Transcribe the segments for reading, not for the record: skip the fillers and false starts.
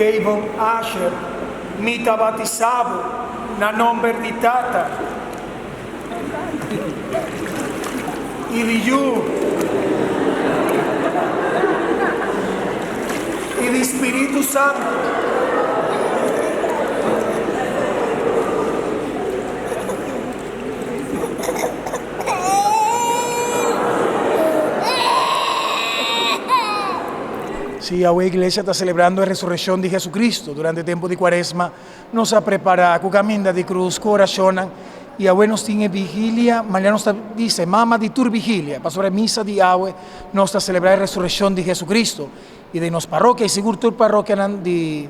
Kevon Asher, mi ta batisá bo na nòmber di Tata i di Yu i di Spiritu Santu. Sí, awe iglesia ta selebrando e resurreccion di Jesucristo. Durante e tempo di Cuaresma nos a prepara cu caminda di cruz, cu oracionnan y awe nos tin e vigilia, manera nos ta bisa, e mama di tur vigilia, pasobra e misa di awe nos ta celebra e resurreccion di Jesucristo. Y den nos parrokia y sigur tur parrokianan di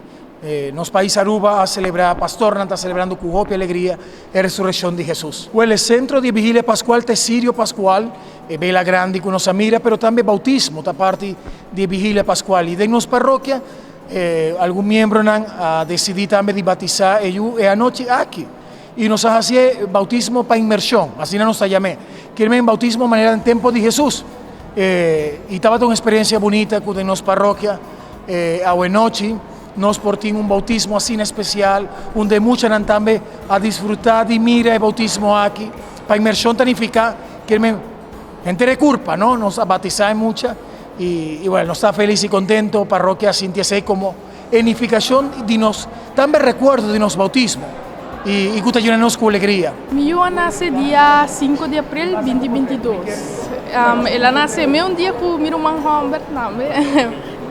nos pais Aruba a celebra, pastornan ta celebrando cu hopi alegria e resurreccion di Jesus. Wel, e centro di e Vigilia Pascual ta e Cirio Pascual, e bela grandi cu nos a mira, pero tambe bautismo ta parti di e Vigilia Pascual. Y den nos parrokia algun miembronan a decidi tambe di batisa e yu e anochi aki. Y nos a haci e bautismo pa inmersion, asina nos ta yam'é. Kier men bautismo manera den tempo di Jesus. Y tabata un experiencia bunita cu den nos parrokia awenochi nos por tin un bautismo asina especial, unda e muchanan tambe a disfruta di mira e bautismo aki. Pa inmersion ta nifica kier men henter e curpa, no? Nos a batisa e mucha y bueno, nos ta feliz y contento, parrokia a sinti esey como E nifikashon di nos tambe rekuerdo di nos boutismo i ku ta yuna nos ku alegria. Mi yu a nase dia sinku di april binti 22. El a nase meun dia ku mi ruman hòmber tambe,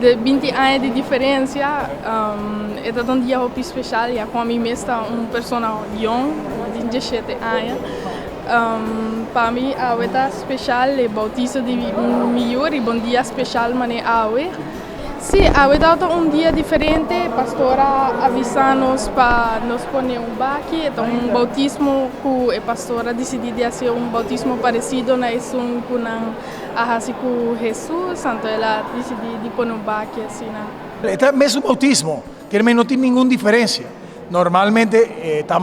de 20 aña di diferensia. E ta un dia hopi speshal ya ku ami mes ta un persona yòn di diesshete aña. Pa mi awe ta speshal e boutiso di mi yu riba un dia speshal manera awe. Sí, awe tabata un dia diferente. Pastor a avisa nos pa nos pone un baki. E ta un bautismo ku e pastor a disidí di hasi un bautismo paresido na esun ku nan a hasi ku Hesus. Anto el a disidí di pone un baki asina. E ta mesun bautismo, kier men no tin ningun diferensia. Normalmente e ta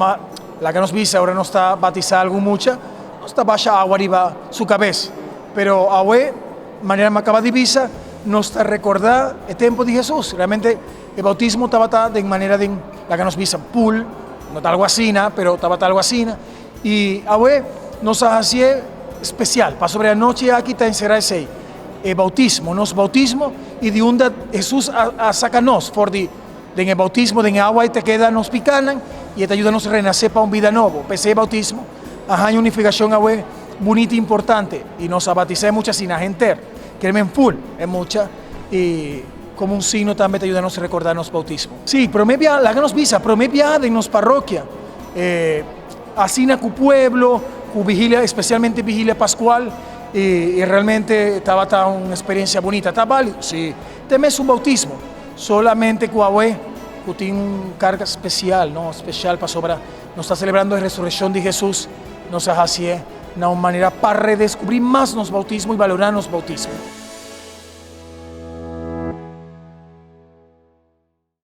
laga nos bisa ora nos ta batisá algun mucha, nos ta basha awa riba su kabes. Pero awe, manera mi a kaba di bisa, nos ta rekordá e tempu di Hesus. Realmente e boutismo tabata den manera den laga nos bisa pool, no ta algu asina, pero tabata algu asina. I awe nos a hasié spesial, pasobra e anochi aki ta enserá esei, e boutismo, nos boutismo i di unda Hesus a saka nos for di den e boutismo, den e awa ei ta keda nos pikánan i e ta yuda nos renasé pa un bida nobo. P'esei e boutismo a haña un nifikashon awe bunita i importante i nos a batisá e mucha asina henter. Kere men ful e mucha i komo un signo tambe ta yuda nos rekordá nos boutismo. Sí, promé biaha, laga nos bisa, promé biaha den nos parrokia, asina ku pueblo, ku vigilia, espesialmente vigilia paskual, i realmente tabata un eksperensia bunita. Ta bálido? Sí. Te mes un boutismo, solamente ku awe ku tin un karga spesial, no, spesial pasobra nos ta selebrando e resurekshon di Hesus, nos a hasié na un manera pa redescubrí mas nos bautismo i balorá nos bautismo.